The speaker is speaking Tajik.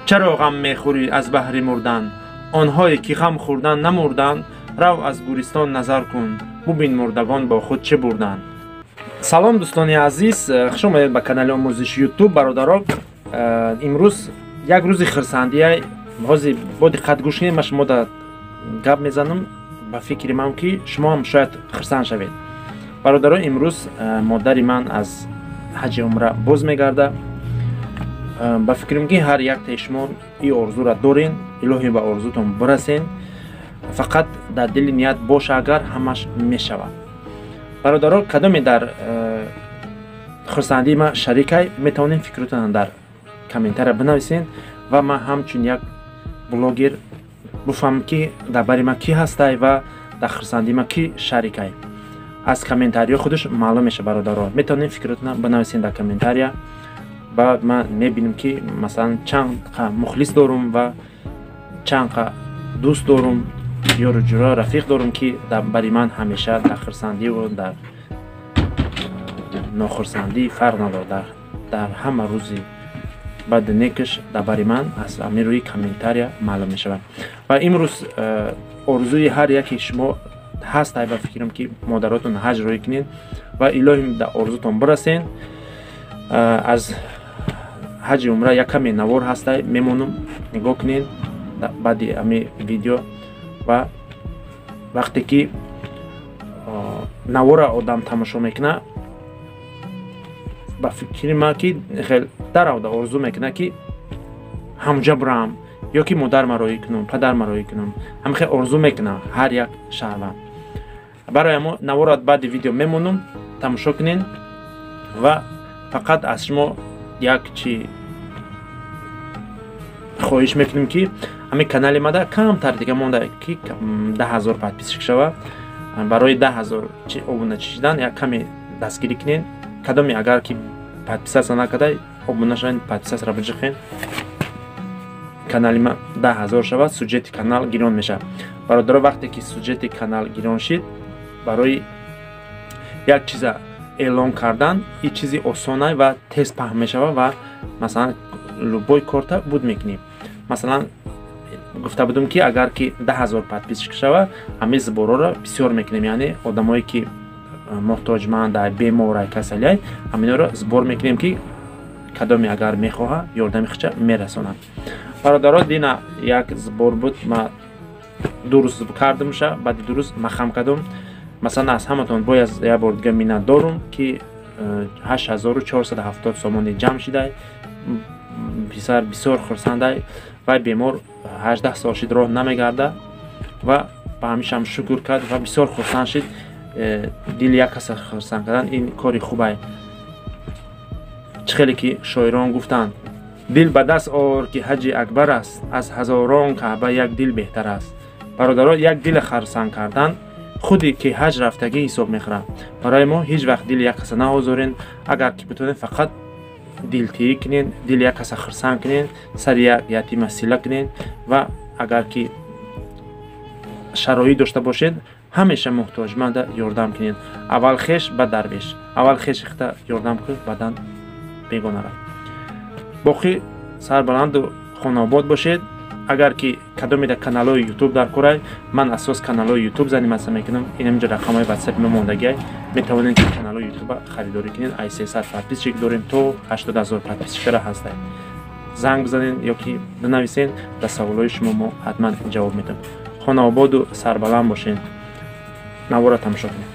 Чаро ғам мехӯрӣ аз баҳри мурдан? Онҳое ки ғам хӯрдан намурданд, рав аз гӯристон назар кун, бубин мурдагон бо худ чӣ бурданд. Салом, дӯстони азиз, хуш омадед ба канали омӯзиши Ютуб. Бародаро, имрӯз як рӯзи хирсандия. Ҳозир бо диққат гӯш кунед, ман шумо да гап мезанам. Ба фикри ман, ки шумо ҳам шояд хирсанд шавед. Бародаро, имрӯз модари ман аз ҳаҷи умра боз мегарда. Ба фикрам, ки ҳар яктаи шумо ин орзура дорен. Илоҳӣ, ба орзутон бирасен. Фақат дар дили ният боша, агар ҳамаш мешавад. Бародаро, кадоме дар хурсандии ман шарикай, метавонем фикротонро дар комментария бинависен ва ман ҳамчун як блогер бифаҳмам, ки дар бари ман кӣ ҳастай ва дар хурсандии ман кӣ шарикай. Аз комментариҳо худаш маълум мешавад. Бародаро, метавонем фикротонро бинависен дар комментария. Баъд ман мебинам, ки масалан чанд қа мухлис дорум ва чанд қа дӯст дорум, ёру ҷура, рафиқ дорум, ки дар бари ман ҳамеша дар хурсандиву дар нохурсандӣ фарқ надорад, дар ҳама рӯзи баъду некаш дар бари ман аз ҳамин рӯи комментария маълум мешавад. Ва имрӯз орзуи ҳар яке шумо ҳаст, ба фикрам, ки модаротон ҳаҷ роҳӣ кунед ва илоҳим дар орзутон бирасен. Аз ҳаҷи умра як каме навор ҳастай, мемонам, нигоҳ кунед баъди ҳамин видео. Ва вақте ки навора одам тамошо мекунад, ба фикри ман, ки хел даравда орзу мекунад, ки ҳамҷа бурам ё ки модарма роҳӣ кунам, падарма роҳӣ кунам. Ҳам хел орзу мекунам ҳар як шаҳрванд. Барои ҳамо навора баъди видео мемонам, тамошо кунед. Ва фақат аз шумо як чи хоҳиш мекунем, ки ҳамин канали мада камтар дига монда, ки 10 000 подписчик шава. Барои 10 000 обуначи шидан як каме дастгирӣ кунед. Кадоме агар ки подписаться накарда, обуна шавед, подписаться биҷиқен. Канали ма 10 000 шавад, сюжети канал гирон мешавад. Бародаро, вақте ки сюжети канал гирон шид, барои як чиза эълон кардан ин чизи осонай ва тез паҳн мешавад. Ва масалан любой корта буд мекунем. Масалан, гуфта будум, ки агар ки 10 000 подписчик шава, ҳамин сбор оро бисёр мекунем, яъне одамое ки муҳтоҷманд, беморай, касалиай, ҳаминҳоро сбор мекунем, ки кадоме агар мехоҳа, ёрдами хича мерасонад. Бародаро, дина як сбор буд, ма 2 рӯз кардамша, баъди 2 рӯз махам кардум. Масалан, аз ҳаматон бояд як бор дига миннат дорум, ки 8470 сомони ҷамъ шидай. Писар бисёр хурсандай. Вай бемор 18 сол шид, роҳ намегарда ва ба ҳамишам шукр кард ва бисёр хурсанд шид. Дили як каса хурсанд кардан ин кори хубай. Чӣ хеле ки шоирон гуфтанд: «Дил ба даст ор, ки ҳаҷи акбар аст, аз ҳазорон каъба як дил беҳтар аст». Бародаро, як дила хурсанд кардан худе ки ҳаҷ рафтагӣ ҳисоб мехӯрад. Барои мо ҳеҷ вақт дили як каса наозорен. Агар ки битонед, фақат дилтирӣ кунед, дили як каса хурсанд кунед, сари як ятима сила кунед. Ва агар ки шароит дошта бошед, ҳамеша муҳтоҷманда ёрдам кунед. Аввал хеш, ба дарвеш. Аввал хеши хита ёрдам кун, баъдан бегонара. Боқӣ сарбаланду хонаобод бошед. Агар ки кадомеда каналҳои Ютуб дар корай, ман асос каналҳои Ютуб заниматься мекунам. Инамҷо рақамҳои Ватсапи ма мондагиай, метавонед ки каналҳои Ютуба харидорӣ кунед. Ай 300 подписчик дорем, то 80 000 подписчик ара ҳастай. Занг бизанед ё ки бинависед, дар саволҳои шумо мо ҳатман ҷавоб медиҳем. Хонаободу сарбаланд бошед. Навора тамошо кунед.